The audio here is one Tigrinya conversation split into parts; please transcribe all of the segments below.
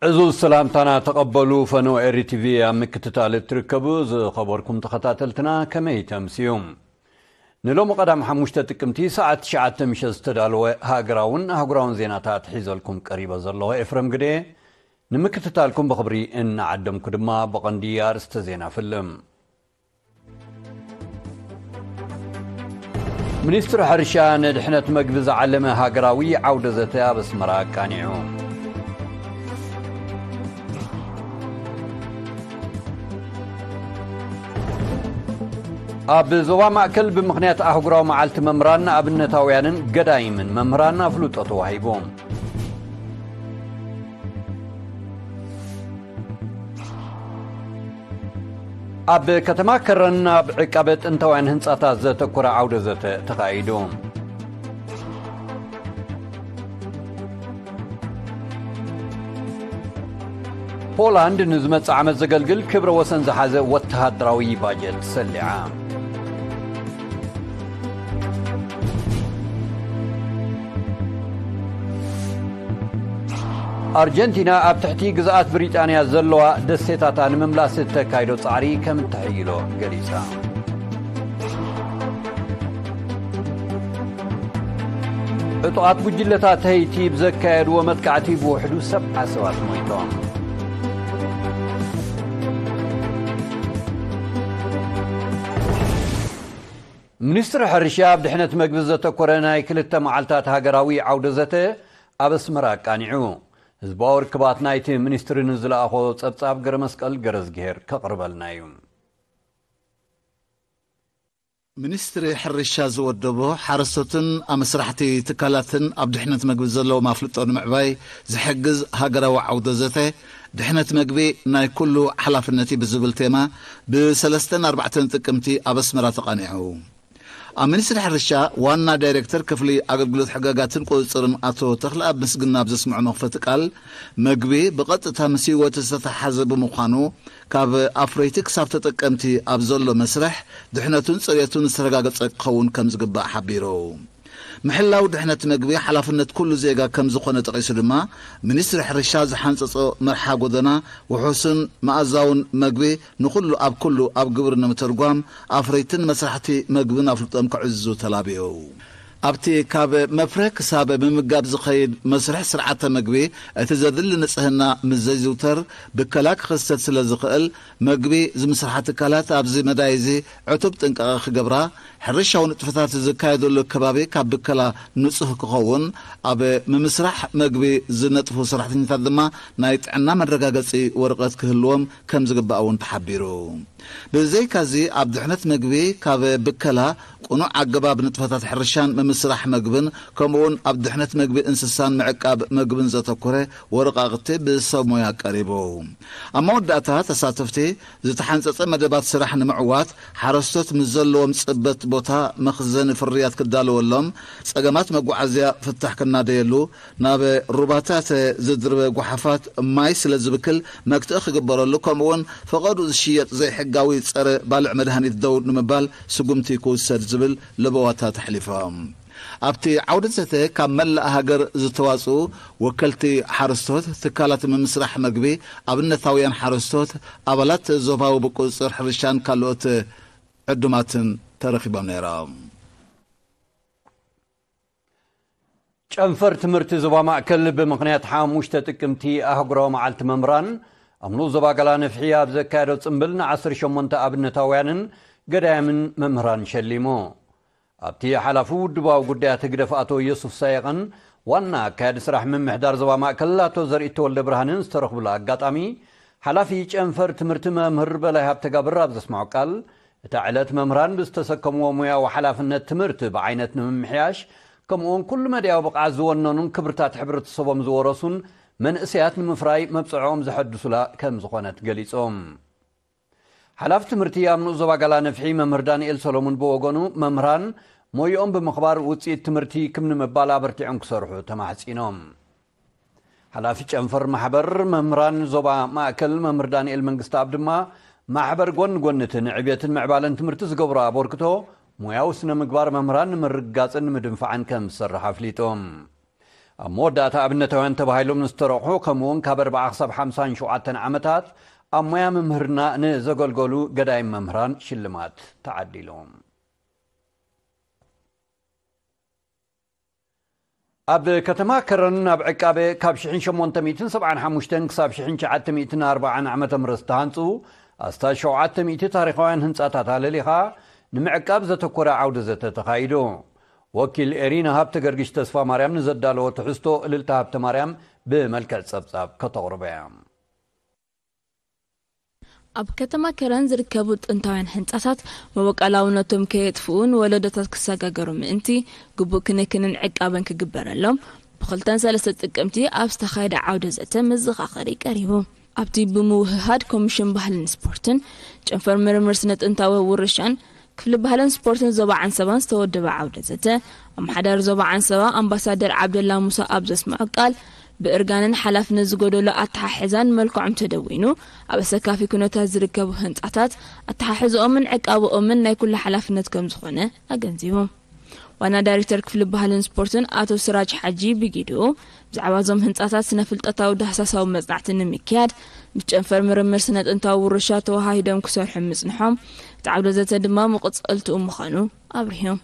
ዕዙዝ ሰላምታና ተቐበሉ። ፈነወ ኤሪ ቲቪ ኣብ ምክትታል እትርከቡ ዝኸበርኩም ተኸታተልትና፣ ከመይ ተምስዩ? ንሎሚ ቀዳም ሓሙሽተ ጥቅምቲ ሰዓት ትሽዓተ ምሸት ዝተዳለወ ሃገራውን ኣህጉራውን ዜናታት ሒዘልኩም ቀሪበ ዘለኹ ኤፍረም ግደ። ንምክትታልኩም ብኽብሪ እናዓደምኩ ድማ ብቐንዲ ኣርእስተ ዜና ፍልም። ሚኒስትሪ ሕርሻ ንድሕነት መግቢ ዝዓለመ ሃገራዊ ዓውደ ዘተ ኣብ ኣስመራ ኣቃኒዑ። ኣብ ዞባ ማእከል ብምኽንያት ኣህጉራዊ መዓልቲ መምህራን ንኣብነታውያንን ገዳይምን መምህራን ኣፍልጦ ተዋሂቡ። ኣብ ከተማ ከረን ኣብ ዕቃበ ጥንታውያን ህንጻታት ዘተኮረ ዓውደ ዘተ ተኻይዱ። ፖላንድ ንዝመጽእ ዓመት ዘገልግል ክብረ ወሰን ዝሓዘ ወተሃደራዊ ባጀት ሰሊዓ። ኣርጀንቲና ኣብ ትሕቲ ግዝኣት ብሪጣንያ ዘለዋ ደሴታታ ንምምላስ እተካይዶ ጻዕሪ ከም እተሕይሎ ገሊጻ። ዕጡቓት ጉጅለታት ሀይቲ ብዘካየድዎ መጥቃዕቲ ብውሕዱ ሰብዓ ሰባት ሞይቶም። ሚኒስትሪ ሕርሻ ኣብ ድሕነት መግቢ ዘተኮረ ናይ ክልተ መዓልታት ሃገራዊ ዓውደ ዘተ ኣብ ኣስመራ ኣቃኒዑ። ህዝባዊ ርክባት ናይቲ ሚኒስትሪ ንዝለኣኾ ጸብጻብ ገረመስቀል ገረዝግሄር ከቕርበልና እዩ። ሚኒስትሪ ሕርሻ ዝወደቦ ሓረስቶትን ኣመስራሕቲ ትካላትን ኣብ ድሕነት መግቢ ዘለዎም ኣፍልጦ ንምዕባይ ዝሕግዝ ሃገራዊ ዓውደ ዘተ፣ ድሕነት መግቢ ናይ ኩሉ ሓላፍነት እዩ ብዝብል ቴማ፣ ብሰለስተን ኣርባዕተን ጥቅምቲ ኣብ ኣስመራ ተቓኒዑ። ኣብ ሚኒስትሪ ሕርሻ ዋና ዳይሬክተር ክፍሊ ኣገልግሎት ሕጋጋትን ቁፅፅርን ኣቶ ተኽለኣብ ምስግና ኣብ ዘስምዖ መኽፈቲ ቃል፣ መግቢ ብቐጥታ ምስ ህይወት ዝተተሓሓዘ ብምዃኑ፣ ካብ ኣፍረይቲ ክሳብ ተጠቀምቲ ኣብ ዘሎ መስርሕ ድሕነቱን ፅሬቱን ዝተረጋገፀ ክኸውን ከም ዝግባእ ሓቢሩ። ምሕላው ድሕነት መግቢ ሓላፍነት ኩሉ ዜጋ ከም ዝኾነ ጠቒሱ ድማ፣ ሚኒስትሪ ሕርሻ ዝሓንጸጾ መርሓ ጎደና ውሑስን መኣዛውን መግቢ ንኹሉ ኣብ ኩሉ ኣብ ግብሪ ንምትርጓም፣ ኣፍረይትን መስራሕቲ መግብን ኣፍልጦም ከዕዝዙ ተላቢዩ። ኣብቲ ካብ መፍረ ክሳብ ምምጋብ ዝኸይድ መስርሕ ስርዓተ መግቢ፣ እቲ ዘድሊ ንጽህና ምስ ዘይዝውተር ብከላ ክኽሰት ስለ ዝኽእል፣ መግቢ ዝምስርሓ ትካላት ኣብዚ መዳይ እዚ ዕቱብ ጥንቃቐ ክገብራ፣ ሕርሻዊ ንጥፈታት ዝካየደሉ ከባቢ ካብ ብከላ ንጹህ ክኸውን፣ ኣብ ምምስራሕ መግቢ ዝነጥፉ ሰራሕተኛታት ድማ ናይ ጥዕና መረጋገጺ ወረቐት ክህልዎም ከም ዝግባእ እውን ተሓቢሩ። ብዘይካዚ፣ ኣብ ድሕነት መግቢ ካብ ብከላ ቅኑዕ ኣገባብ ንጥፈታት ሕርሻን ምምስራሕ መግብን፣ ከምኡውን ኣብ ድሕነት መግቢ እንስሳን ምዕቃብ መግብን ዘተኮረ ወረቓቕቲ ብሰብ ሞያ ቀሪቡ። ኣብ መወዳእታ፣ ተሳተፍቲ ዝተሓንጸጸ መደባት ስራሕ ንምዕዋት፣ ሓረስቶት ምስ ዘለዎም ጽበት ቦታ መኽዘኒ ፍርያት ክዳለወሎም፣ ጸገማት መጓዓዝያ ፍታሕ ክናደየሉ፣ ናብ ሩባታት ዝድርበ ጓሓፋት ማይ ስለ ዝብክል መክትኢ ክግበረሉ፣ ከምኡውን ፈቐዱ ዝሽየጥ ዘይሕጋዊ ጸረ ባልዕ መድሃኒት ደው ንምባል ስጉምቲ ክውሰድ ዝብል ለበዋታት ኣሕሊፎም። ኣብቲ ዓውደ ዘተ ካብ መላእ ሃገር ዝተዋጽኡ ወከልቲ ሓረስቶት፣ ትካላት ምምስራሕ መግቢ፣ ኣብነታውያን ሓረስቶት፣ ኣባላት ዞባዊ ቁጽጽር ሕርሻን ካልኦት ዕዱማትን ተረኺቦም ነይሮም። ጨንፈር ትምህርቲ ዞባ ማእከል ብምኽንያት ሓሙሽተ ጥቅምቲ ኣህጉራዊ መዓልቲ መምህራን፣ ኣብ ንኡስ ዞባ ገላ ነፍሒ ኣብ ዘካየዶ ጽምብል ንዓሰርተ ሸሞንተ ኣብነታውያንን ገዳይምን መምህራን ሸሊሙ። ኣብቲ ሓላፊ ውድባዊ ጉዳያት ህግደፍ ኣቶ ዮሱፍ ሳይቕን ዋና ኣካያዲ ስራሕ ምምሕዳር ዞባ ማእከል ኣቶ ዘርኢት ተወልደ ብርሃንን ዝተረኽብሉ ኣጋጣሚ፣ ሓላፊ ጨንፈር ትምህርቲ መምህር በላይ ሃብተጋብር ኣብ ዘስምዖ ቃል፣ እታ ዕለት መምህራን ብዝተሰከምዎ ሙያዊ ሓላፍነት ትምህርቲ ብዓይነት ንምምሕያሽ፣ ከምኡውን ኩሉ መዳያዊ ብቕዓት ዝወነኑን ክብርታት ሕብረተሰቦም ዝወረሱን መንእሰያት ንምፍራይ መብጽዖኦም ዘሐድሱላ ከም ዝኾነት ገሊጾም። ሓላፊ ትምህርቲ ኣብ ንኡስ ዞባ ጋላ ነፍሒ መምህር ዳንኤል ሰሎሙን ብወገኑ፣ መምህራን ሞይኦም ብምኽባር ውጽኢት ትምህርቲ ክም ንምባል ኣበርቲዖም ክሰርሑ ተማሕጺኖም። ሓላፊ ጨንፈር ማሕበር መምህራን ዞባ ማእከል መምህር ዳንኤል መንግስተኣብ ድማ፣ ማሕበር ጎኒ ጎኒ እቲ ንዕብየትን ምዕባለን ትምህርቲ ዝገብሮ ኣበርክቶ፣ ሞያዊ ስነ ምግባር መምህራን ንምርግጋጽን ንምድንፋዕን ከም ዝሰርሕ ኣፍሊጦም። ኣብ መወዳእታ ኣብነታውያን ተባሂሎም ንዝተረቑሑ ከምኡውን ካብ ኣርብዓ ክሳብ ሓምሳን ሸውዓተን ዓመታት ኣብ ሞያ ምምህርና ንዘገልገሉ ገዳይም መምህራን ሽልማት ተዓዲሎም። ኣብ ከተማ ከረን ናብ ዕቃበ ካብ ሽሕን ሸሞንተ ሚእትን ሰብዓን ሓሙሽተን ክሳብ ሽሕን ትሽዓተ ሚእትን ኣርባዓን ዓመተ ምህረት ዝተሃንጹ ኣስታት ሸውዓተ ሚእቲ ታሪኻውያን ህንጻታት ኣለሊኻ ንምዕቃብ ዘተኮረ ዓውደ ዘተ ተኻይዱ። ወኪል ኤሪና ሃብተ ገርግሽ ተስፋ ማርያም ንዘዳለዎ ትሕዝቶ እልልታ ሃብተ ማርያም ብመልክዕ ጸብጻብ ከተቕርቦ እያ። ኣብ ከተማ ከረን ዝርከቡ ጥንታውያን ህንጻታት መበቃላውነቶም ከየጥፍኡ ንወለዶታት ክሰጋገሩ ምእንቲ ግቡእ ክንክንን ዕቃበን ክግበረሎም ብክልተን ሰለስተ ጥቅምቲ ኣብ ዝተኻየደ ዓውደ ዘተ መዘኻኸሪ ቀሪቡ። ኣብቲ ብምውህሃድ ኮሚሽን ባህልን ስፖርትን ጨንፈር ምርምር ስነ ጥንታዊ ውርሻን ክፍሊ ባህልን ስፖርትን ዞባ ዓንሰባን ዝተወደበ ዓውደ ዘተ ኣመሓዳሪ ዞባ ዓንሰባ ኣምባሳደር ዓብደላ ሙሳ ኣብ ዘስምዖ ቃል ብእርጋንን ሓላፍነት ዝጎደሎ ኣተሓሕዛን መልክዖም ተደዊኑ ኣብ ኣሰካፊ ኩነታት ዝርከቡ ህንጻታት ኣተሓሕዝኦምን ዕቃብኦምን ናይ ኩሉ ሓላፍነት ከም ዝኾነ ኣገንዚቡ። ዋና ዳይሬክተር ክፍሊ ባህልን ስፖርትን ኣቶ ስራጅ ሓጂ ብጊድኡ ብዛዕባ እዞም ህንጻታት ስነ ፍልጠታዊ ዳህሳሳዊ መጽናዕቲ ንምክያድ ምስ ጨንፈር ምርምር ስነ ጥንታዊ ውርሻ ተወሃሂዶም ክሰርሑ ምጽንሖም እቲ ዓውደ ዘተ ድማ መቐጸልትኡ ምዃኑ ኣብሪሁ።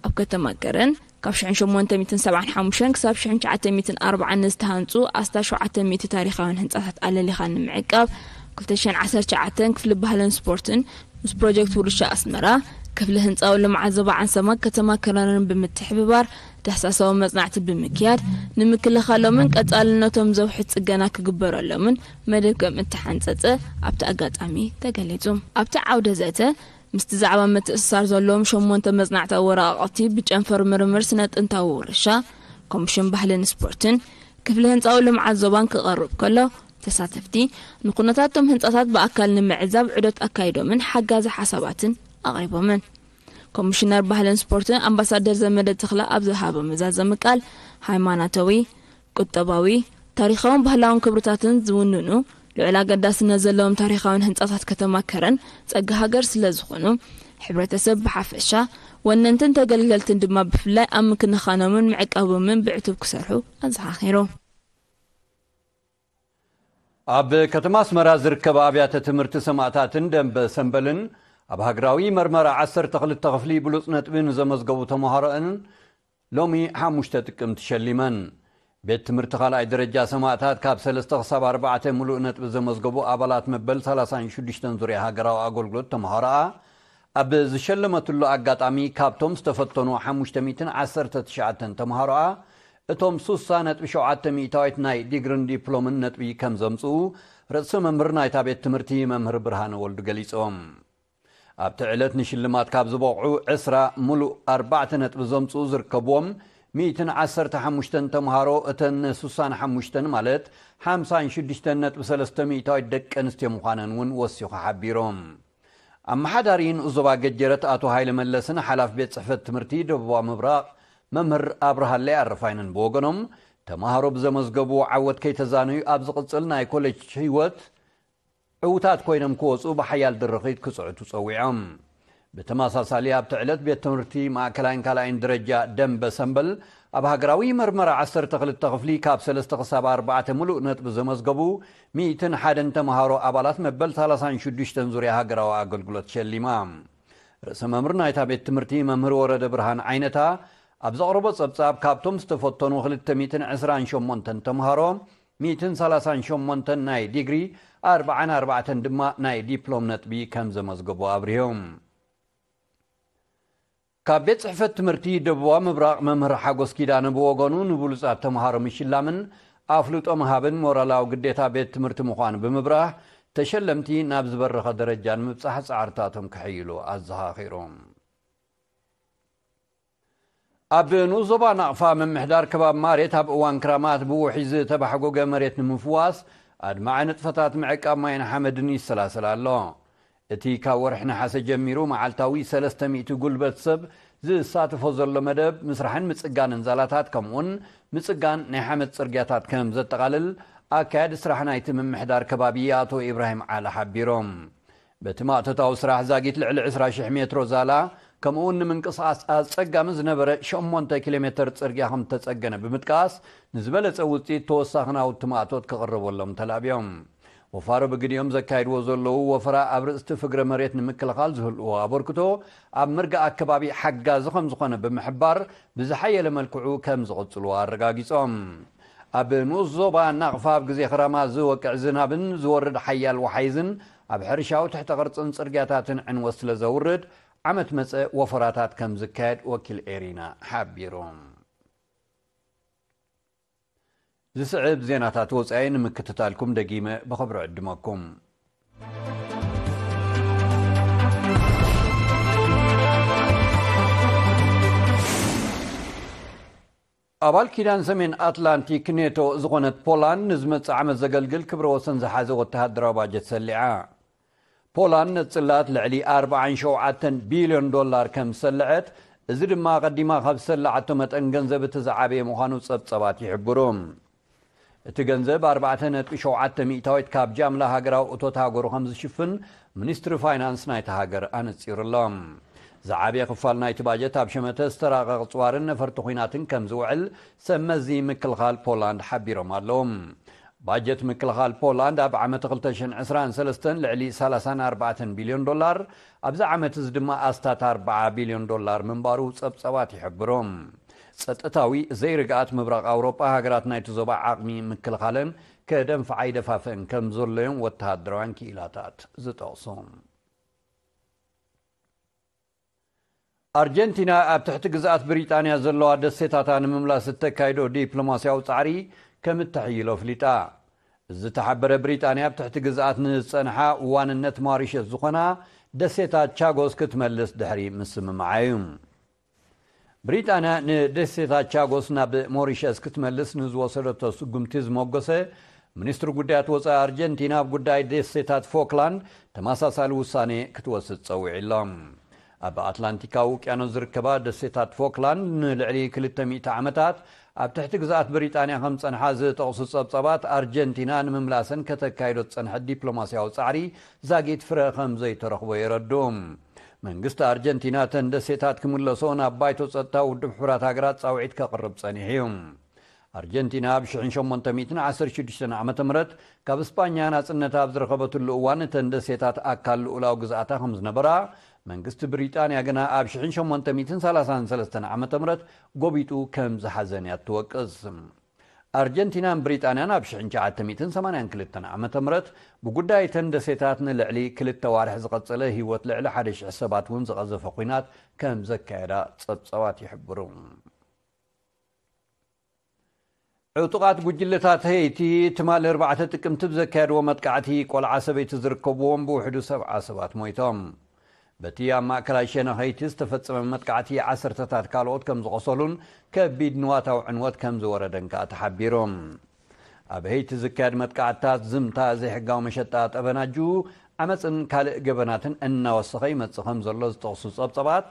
ኣብ ከተማ ከረን ካብ ሽሕን ሸሞንተ ሚእትን ሰብዓን ሓሙሽተን ክሳብ ሽሕን ትሽዓተ ሚእትን ኣርባዓን ዝተሃንጹ ኣስታት ሸውዓተ ሚእቲ ታሪኻውያን ህንጻታት ኣለሊኻ ንምዕቃብ ክልተ ሽሕን ዓሰርተ ትሽዓተን ክፍሊ ባህልን ስፖርትን ምስ ፕሮጀክት ውርሻ ኣስመራ ክፍሊ ህንጻዊ ልምዓት ዞባ ዓንሰባ ከተማ ከረንን ብምትሕብባር ዳህሳሳዊ መጽናዕቲ ብምክያድ ንምክልኻሎምን ቀጻልነቶም ዘውሕድ ጽገና ክግበረሎምን መደብ ከም እተሓንጸጸ ኣብቲ ኣጋጣሚ ተገሊጹ። ኣብቲ ዓውደ ዘተ ምስቲ ዛዕባ ምትእስሳር ዘለዎም ሸሞንተ መጽናዕታዊ ወረቓቕቲ ብጨንፈር ምርምር ስነ ጥንታዊ ውርሻ፣ ኮሚሽን ባህልን ስፖርትን፣ ክፍሊ ህንጻዊ ልምዓት ዞባን ክቐርብ ከሎ ተሳተፍቲ ንኩነታቶም ህንጻታት ብኣካል ንምዕዛብ ዑደት ኣካይዶምን ሓጋዚ ሓሳባትን ኣቕሪቦምን። ኮሚሽነር ባህልን ስፖርትን ኣምባሳደር ዘመደ ተኽለ ኣብ ዝሃቦ መዛዘሚ ቃል ሃይማኖታዊ፣ ቁጠባዊ፣ ታሪኻውን ባህላውን ክብርታትን ዝውንኑ ልዑል ኣገዳስነት ዘለዎም ታሪኻውን ህንጻታት ከተማ ከረን ጸጋ ሃገር ስለ ዝኾኑ ሕብረተሰብ ብሓፈሻ ወነንትን ተገልገልትን ድማ ብፍላይ ኣብ ምክንኻኖምን ምዕቃቦምን ብዕቱብ ክሰርሑ ኣዘኻኺሩ። ኣብ ከተማ ኣስመራ ዝርከባ ኣብያተ ትምህርቲ ሰማእታትን ደንበ ሰንበልን ኣብ ሃገራዊ መርመራ ዓሰርተ ክልተ ክፍሊ ብሉጽ ነጥቢ ንዘመዝገቡ ተምሃሮኣን ሎሚ ሓሙሽተ ጥቅምቲ ሸሊመን። ቤት ትምህርቲ ካልኣይ ደረጃ ሰማእታት ካብ ሰለስተ ክሳብ ኣርባዕተ ምሉእ ነጥቢ ዘመዝገቡ ኣባላት መበል ሰላሳን ሽዱሽተን ዙርያ ሃገራዊ ኣገልግሎት ተምሃሮኣ ኣብ ዝሸለመትሉ ኣጋጣሚ ካብቶም ዝተፈተኑ ሓሙሽተ ሚእትን ዓሰርተ ትሽዓተን ተምሃሮኣ እቶም ሱሳ ነጥቢ ሸውዓተ ሚእታዊት ናይ ዲግርን ዲፕሎምን ነጥቢ ከም ዘምጽኡ ርእሰ መምህር ናይታ ቤት ትምህርቲ መምህር ብርሃነ ወልዱ ገሊጾም። ኣብቲ ዕለት ንሽልማት ካብ ዝበቕዑ ዕስራ ምሉእ ኣርባዕተ ነጥቢ ዘምጽኡ ዝርከብዎም ሚእትን ዓሰርተ ሓሙሽተን ተምሃሮ እተን ስሳን ሓሙሽተን ማለት ሓምሳን ሽዱሽተን ነጥቢ ሰለስተ ሚእታዊት ደቂ ኣንስትዮ ምዃነን እውን ወሲኹ ሓቢሮም። ኣመሓዳሪ ንኡስ ዞባ ገጀረት ኣቶ ሃይለ መለስን ሓላፊ ቤት ጽሕፈት ትምህርቲ ደቡባዊ ምብራቕ መምህር ኣብርሃለይ ኣረፋይንን ብወገኖም ተምሃሮ ብዘመዝገብዎ ዓወት ከይተዛነዩ ኣብ ዝቕጽል ናይ ኮሌጅ ህይወት ዕዉታት ኮይኖም ክወፁ ብሓያል ድርኺት ክፅዕቱ ፀዊዖም። ብተመሳሳሊ ኣብቲ ዕለት ቤት ትምህርቲ ማእከላይን ካልኣይን ደረጃ ደንበ ሰምበል ኣብ ሃገራዊ መርመራ ዓሰርተ ክልተ ክፍሊ ካብ ሰለስተ ክሳብ ኣርባዕተ ምሉእ ነጥቢ ዘመዝገቡ ሚእትን ሓደን ተምሃሮ ኣባላት መበል ሰላሳን ሽዱሽተን ዙርያ ሃገራዊ ኣገልግሎት ሸሊማ። ርእሰ መምህር ናይታ ቤት ትምህርቲ መምህር ወረደ ብርሃን ዓይነታ ኣብ ዘቕረቦ ጸብጻብ ካብቶም ዝተፈተኑ ክልተ ሚእትን ዕስራን ሸሞንተን ተምሃሮ ሚእትን ሰላሳን ሸሞንተን ናይ ዲግሪ ኣርባዓን ኣርባዕተን ድማ ናይ ዲፕሎም ነጥቢ ከም ዘመዝገቡ ኣብሪሆም። ካብ ቤት ጽሕፈት ትምህርቲ ደቡባዊ ምብራቕ መምህር ሓጎስ ኪዳነ ብወገኑ ንብሉጻት ተምሃሮ ምሽላምን ኣፍልጦ ምሃብን ሞራላዊ ግዴታ ቤት ትምህርቲ ምዃኑ ብምብራህ ተሸለምቲ ናብ ዝበረኸ ደረጃ ንምብጻሕ ጻዕርታቶም ክሕይሉ ኣዘኻኺሮም። ኣብ ንኡስ ዞባ ናቕፋ ምምሕዳር ከባቢ ማሬት ኣብ እዋን ክራማት ብውሒ ዝተባሕጎገ መሬት ንምፍዋስ ኣድማዒ ንጥፈታት ምዕቃብ ማይን ሓመድን ይሰላሰል ኣሎ። እቲ ካብ ወርሒ ነሓሰ ጀሚሩ መዓልታዊ ሰለስተ ሚእቲ ጉልበት ሰብ ዝሳተፎ ዘሎ መደብ ምስራሕን ምጽጋንን ዛላታት ከምኡውን ምጽጋን ናይ ሓመድ ጽርግያታት ከም ዘጠቓልል ኣካያዲ ስራሕ ናይቲ ምምሕዳር ከባቢ ኣቶ ኢብራሂም ዓሊ ሓቢሮም። በቲ ማእቶታዊ ስራሕ ዛጊት ልዕሊ ዕስራ ሽሕ ሜትሮ ዛላ ከምኡውን ንምንቅስቓስ ኣጸጋሚ ዝነበረ ሸሞንተ ኪሎ ሜተር ጽርግያ ከም ዝተጸገነ ብምጥቃስ፣ ንዝበለጸ ውጽኢት ተወሳኺ ናውቲ ማእቶት ክቕርበሎም ተላብዮም። ወፋሮ ብግዲኦም ዘካይድዎ ዘለዉ ወፈራ ኣብ ርእስቲ ፍግረ መሬት ንምክልኻል ዝህልዎ ኣበርክቶ ኣብ ምርጋእ ኣከባቢ ሓጋዚ ከም ዝኾነ ብምሕባር፣ ብዝሓየለ መልክዑ ከም ዝቕጽሉ ኣረጋጊጾም። ኣብ ንኡስ ዞባ ናቕፋ ኣብ ግዜ ክረማ ዝወቅዕ ዝናብን ዝወርድ ሓያል ወሓይዝን ኣብ ሕርሻዊ ትሕተ ቅርጽን ጽርግያታትን ዕንወት ስለ ዘውርድ፣ ዓመት መጸ ወፈራታት ከም ዝካየድ ወኪል ኤሪና ሓቢሩ። ዝስዕብ ዜናታት ወጻኢ ንምክትታልኩም ደጊመ ብኽብሪ ዕድመኩም። ኣባል ኪዳን ሰሜን ኣትላንቲክ ኔቶ ዝኾነት ፖላንድ ንዝመጽእ ዓመት ዘገልግል ክብረ ወሰን ዝሓዘ ወተሃደራዊ ባጀት ሰሊዓ። ፖላንድ ነቲ ጽላት ልዕሊ ኣርብዓን ሸውዓተን ቢልዮን ዶላር ከም ዝሰልዐት፣ እዚ ድማ ኣቐዲማ ካብ ዝሰላዓቶ መጠን ገንዘብ እቲ ዝዓበየ ምዃኑ ጸብጸባት ይሕብሩ። እቲ ገንዘብ ኣርባዕተ ነጥቢ ሸውዓተ ሚእታዊት ካብ ጃምላ ሃገራዊ እቶት ሃገሩ ከም ዝሽፍን ሚኒስትሪ ፋይናንስ ናይታ ሃገር ኣነጺሩ ኣሎ። ዝዓበየ ክፋል ናይቲ ባጀት ኣብ ሸመተ ዝተራቐቐ ጽዋርን ነፈርቲ ኲናትን ከም ዝውዕል ሰብ መዚ ምክልኻል ፖላንድ ሓቢሮም ኣለዉ። ባጀት ምክልኻል ፖላንድ ኣብ ዓመት ክልተ ሽሕን ዕስራን ሰለስተን ልዕሊ ሰላሳን ኣርባዕተን ቢልዮን ዶላር፣ ኣብዚ ዓመት እዚ ድማ ኣስታት ኣርብዓ ቢልዮን ዶላር ምንባሩ ጸብጸባት ይሕብሩ። ጸጥታዊ ዘይርግኣት ምብራቕ ኣውሮጳ፣ ሃገራት ናይቲ ዞባ ዓቕሚ ምክልኻለን ከደንፍዓ ይደፋፍእን ከም ዘሎ'ዮም ወተሃደራውያን ክኢላታት ዝጠቕሱ። ኣርጀንቲና ኣብ ትሕቲ ግዝኣት ብሪጣንያ ዘለዋ ደሴታታ ንምምላስ እተካይዶ ዲፕሎማስያዊ ጻዕሪ ከም እተሕይሎ ኣፍሊጣ። እዚ ዝተሓበረ፣ ብሪጣንያ ኣብ ትሕቲ ግዝኣት ንዝጸንሓ ዋንነት ማሪሸስ ዝኾና ደሴታት ቻጎስ ክትመልስ ድሕሪ ምስምማዓ እዩ። ብሪጣንያ ንደሴታት ቻጎስ ናብ ሞሪሸስ ክትመልስ ንዝወሰደቶ ስጉምቲ ዝመጎሰ ሚኒስትሪ ጉዳያት ወጻኢ ኣርጀንቲና፣ ኣብ ጉዳይ ደሴታት ፎክላንድ ተመሳሳሊ ውሳኔ ክትወስድ ጸዊዑ ኣሎ። ኣብ ኣትላንቲካዊ ውቅያኖስ ዝርከባ ደሴታት ፎክላንድ ንልዕሊ ክልተ ሚእቲ ዓመታት ኣብ ትሕቲ ግዝኣት ብሪጣንያ ከም ጸንሓ ዝጠቕሱ ጸብጻባት፣ ኣርጀንቲና ንምምላሰን ከተካይዶ ዝጸንሐት ዲፕሎማስያዊ ጻዕሪ ዛጊት ፍረ ከም ዘይተረኽቦ የረድኡ። መንግስቲ ኣርጀንቲና እተን ደሴታት ክምለሶ ናብ ባይቶ ጸጥታ ውድብ ሕቡራት ሃገራት ጻውዒት ከቕርብ ጸኒሑ እዩ። ኣርጀንቲና ኣብ ሽሕን ሸሞንተ ሚእትን ዓሰርተ ሽዱሽተን ዓመተ ምህረት ካብ እስጳኛ ናጽነት ኣብ ዝረኸበትሉ እዋን እተን ደሴታት ኣካል ልኡላዊ ግዝኣታ ከም ዝነበራ፣ መንግስቲ ብሪጣንያ ግና ኣብ ሽሕን ሸሞንተ ሚእትን ሰላሳን ሰለስተን ዓመተ ምህረት ጎቢጡ ከም ዝሓዘን እያ እትወቅስ። ኣርጀንቲናን ብሪጣንያን ኣብ ሽሕን ትሽዓተ ሚእትን ሰማንያን ክልተን ዓመተ ምህረት ብጉዳይ እተን ደሴታት ንልዕሊ ክልተ ዋርሕ ዝቐጸለ ህይወት ልዕሊ ሓደ ሽሕ ሰባት እውን ዝቐዘፈ ኲናት ከም ዘካየዳ ጸብጻባት ይሕብሩ። ዕጡቓት ጉጅለታት ሄይቲ ትማሊ ኣርባዕተ ጥቅምቲ ብዘካየድዎ መጥቃዕቲ ቆልዓ ሰበይቲ ዝርከብዎም ብውሕዱ ሰብዓ ሰባት ሞይቶም። በቲ ኣብ ማእከላይ ሸነኽ ሄይቲ ዝተፈጸመ መጥቃዕቲ ዓሰርተታት ካልኦት ከም ዝቖሰሉን ከቢድ ንዋታዊ ዕንወት ከም ዝወረደን ከኣ ተሓቢሩ። ኣብ ሄይቲ ዝካየድ መጥቃዕትታት ዝምታ ዘይሕጋዊ መሸጣ ጠበናጁ ዓመፅን ካልእ ገበናትን እናወሰኸ ይመጽእ ከም ዘሎ ዝጠቕሱ ጸብጸባት፣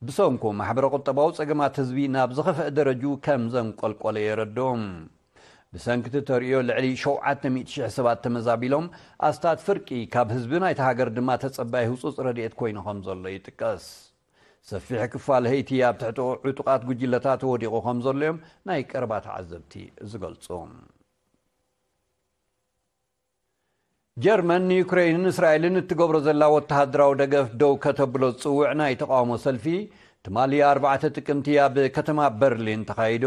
ብሰንኩ ማሕበረ ቁጠባዊ ጸገማት ህዝቢ ናብ ዝኸፍአ ደረጁ ከም ዘንቆልቆለ የረድኡ። ብሰንኪ እቲ ተርእዮ ልዕሊ ሸውዓተ ሚእቲ ሽሕ ሰባት ተመዛቢሎም፣ ኣስታት ፍርቂ ካብ ህዝቢ ናይቲ ሃገር ድማ ተጸባይ ህጹጽ ረድኤት ኮይኑ ከም ዘሎ ይጥቀስ። ሰፊሕ ክፋል ሄይቲ ኣብ ትሕቲ ዕጡቓት ጉጅለታት ወዲቑ ከም ዘሎ እዮም ናይ ቀረባ ተዓዘብቲ ዝገልጹ። ጀርመን ንዩክሬንን እስራኤልን እትገብሮ ዘላ ወተሃደራዊ ደገፍ ደው ከተብሎ ዝጽውዕ ናይ ተቃውሞ ሰልፊ ትማሊ ኣርባዕተ ጥቅምቲ ኣብ ከተማ በርሊን ተኻይዱ።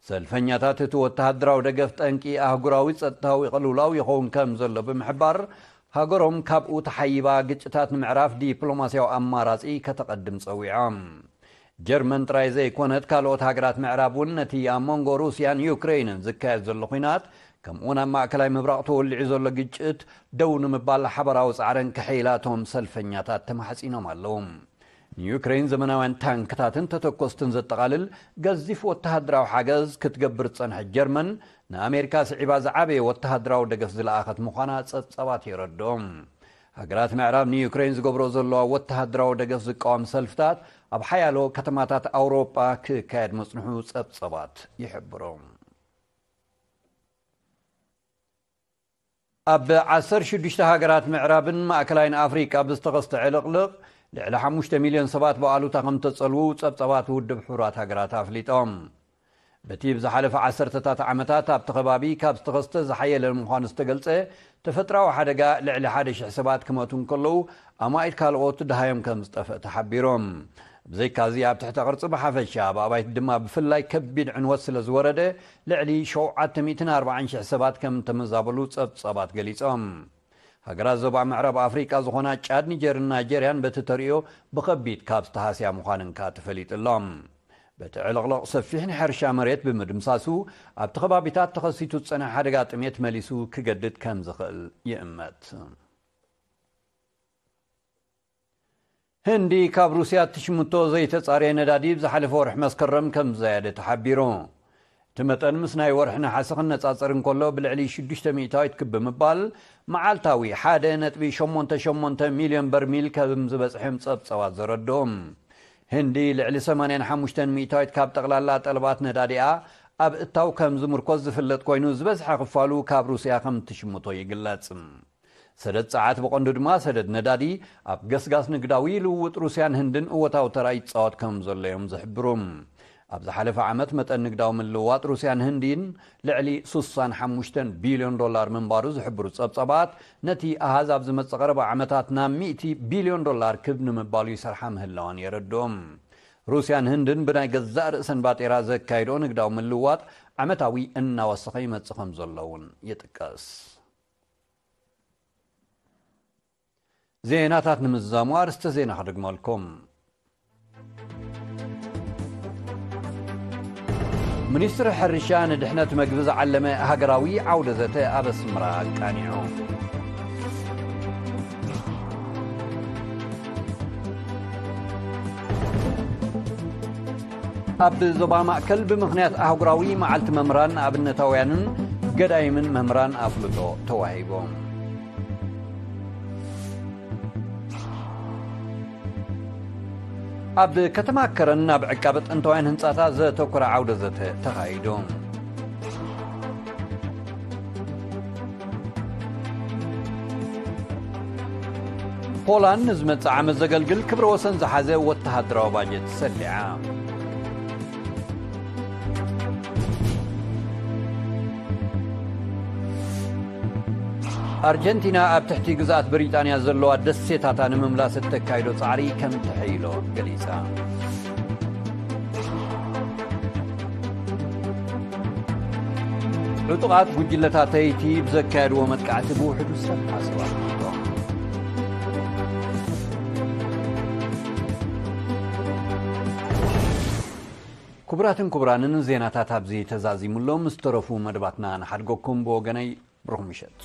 ሰልፈኛታት እቲ ወተሃደራዊ ደገፍ ጠንቂ ኣህጉራዊ ጸጥታዊ ቅልውላው ይኸውን ከም ዘሎ ብምሕባር፣ ሃገሮም ካብኡ ተሓይባ ግጭታት ንምዕራፍ ዲፕሎማስያዊ ኣማራጺ ከተቐድም ጸዊዖም። ጀርመን ጥራይ ዘይኮነት፣ ካልኦት ሃገራት ምዕራብ እውን ነቲ ኣብ መንጎ ሩስያን ዩክሬንን ዝካየድ ዘሎ ኲናት፣ ከምኡውን ኣብ ማእከላይ ምብራቕ ተወሊዑ ዘሎ ግጭት ደው ንምባል ሓባራዊ ጻዕረን ክሕይላ እቶም ሰልፈኛታት ተማሕጺኖም ኣለዉ። ንዩክሬን ዘመናውያን ታንክታትን ተተኮስትን ዘጠቓልል ገዚፍ ወተሃደራዊ ሓገዝ ክትገብር ዝጸንሐት ጀርመን፣ ንኣሜሪካ ስዒባ ዝዓበየ ወተሃደራዊ ደገፍ ዝለኣኸት ምዃና ጸብጸባት የረድኦም። ሃገራት ምዕራብ ንዩክሬን ዝገብሮ ዘለዋ ወተሃደራዊ ደገፍ ዝቃወም ሰልፍታት ኣብ ሓያሎ ከተማታት ኣውሮጳ ክካየድ መጽንሑ ጸብጸባት ይሕብሩ። ኣብ ዓሰርተ ሽዱሽተ ሃገራት ምዕራብን ማእከላይን ኣፍሪቃ ብዝተኸስተ ዕልቕልቕ፣ ልዕሊ ሓሙሽተ ሚልዮን ሰባት ብኣሉታ ከም ተጸልዉ ጸብጻባት ውድብ ሕቡራት ሃገራት ኣፍሊጦም። በቲ ብዝሓለፈ ዓሰርተታት ዓመታት ኣብቲ ከባቢ ካብ ዝተኸስተ ዝሓየለ ምዃኑ ዝተገልጸ ተፈጥራዊ ሓደጋ ልዕሊ ሓደ ሽሕ ሰባት ክመቱ እንከለዉ፣ ኣማኢት ካልኦት ደሃዮም ከም ዝጠፍእ ተሓቢሮም። ብዘይካዚ ኣብ ትሕተ ቅርጺ ብሓፈሻ፣ ኣብ ኣባይቲ ድማ ብፍላይ ከቢድ ዕንወት ስለ ዝወረደ፣ ልዕሊ ሸውዓተ ሚእትን ኣርባዓን ሽሕ ሰባት ከም ተመዛበሉ ጸብጻባት ገሊጾም። ሃገራት ዞባ ምዕራብ ኣፍሪቃ ዝኾና ጫድ፣ ኒጀርን ናይጀርያን በቲ ተርእዮ ብኸቢድ ካብ ዝተሃስያ ምዃነን ከኣ ተፈሊጡ ኣሎ። በቲ ዕልቕልቕ ሰፊሕ ናይ ሕርሻ መሬት ብምድምሳሱ፣ ኣብቲ ከባቢታት ተኸሲቱ ዝጸንሐ ሓደጋ ጥሜት መሊሱ ክገድድ ከም ዝኽእል ይእመት። ህንዲ ካብ ሩስያ እትሽምቶ ዘይተጻረየ ነዳዲ ብዝሓለፈ ወርሒ መስከረም ከም ዝዘየደ ተሓቢሩ። እቲ መጠን ምስ ናይ ወርሒ ነሓሰ ክነጻጸር እንከሎ ብልዕሊ ሽዱሽተ ሚእታዊት ክብ ብምባል፣ መዓልታዊ ሓደ ነጥቢ ሸሞንተ ሸሞንተ ሚልዮን በርሚል ከም ዝበጽሐ እዮም ጸብጻባት ዘረድኡ። ህንዲ ልዕሊ ሰማንያን ሓሙሽተን ሚእታዊት ካብ ጠቕላላ ጠለባት ነዳዲኣ ኣብ እታው ከም ዝምርኮዝ ዝፍለጥ ኮይኑ፣ ዝበዝሐ ክፋሉ ካብ ሩስያ ከም እትሽምቶ ይግለጽ። ሰደድ ጸዓት፣ ብቐንዱ ድማ ሰደድ ነዳዲ፣ ኣብ ገስጋስ ንግዳዊ ልውውጥ ሩስያን ህንድን እወታዊ ተራ ይጻወት ከም ዘሎ እዮም ዝሕብሩ። ኣብ ዝሓለፈ ዓመት መጠን ንግዳዊ ምልውዋጥ ሩስያን ህንድን ልዕሊ ስሳን ሓሙሽተን ቢልዮን ዶላር ምንባሩ ዝሕብሩ ጸብጻባት፣ ነቲ ኣሃዝ ኣብ ዝመጽእ ቀረባ ዓመታት ናብ ሚእቲ ቢልዮን ዶላር ክብ ንምባሉ ይሰርሓ ምህላወን የረድኡ። ሩስያን ህንድን ብናይ ገዛእ ርእሰን ባጤራ ዘካይድኦ ንግዳዊ ምልውዋጥ ዓመታዊ እናወሰኸ ይመጽእ ከም ዘሎ እውን ይጥቀስ። ዜናታት ንምዝዛሙ ኣርስተ ዜና ክደግመልኩም። ሚኒስትሪ ሕርሻ ንድሕነት መግቢ ዝዓለመ ሃገራዊ ዓውደ ዘተ ኣብ ኣስመራ ኣቃኒዑ። ኣብ ዞባ ማእከል ብምኽንያት ኣህጉራዊ መዓልቲ መምህራን ኣብነታውያንን ገዳይምን መምህራን ኣፍልጦ ተዋሂቦም። ኣብ ከተማ ከረን ኣብ ዕቃበ ጥንታውያን ህንጻታት ዘተኮረ ዓውደ ዘተ ተኻይዱ። ፖላንድ ንዝመጽእ ዓመት ዘገልግል ክብረ ወሰን ዝሓዘ ወተሃደራዊ ባጀት ሰሊዓ። ኣርጀንቲና ኣብ ትሕቲ ግዝኣት ብሪጣንያ ዘለዋ ደሴታታ ንምምላስ እተካይዶ ጻዕሪ ከም ተሐይሎ ገሊጻ። ዕጡቓት ጉጅለታት ኣይቲ ብዘካየድዎ መጥቃዕቲ ብውሕዱ ሰብዓ ሰባት ሞይቶም። ክቡራትን ክቡራንን፣ ዜናታት ኣብዚ ተዛዚሙሎም፣ ዝተረፉ መደባትና ንሓድገኩም። ብወገነይ ብሩኽ ምሸት።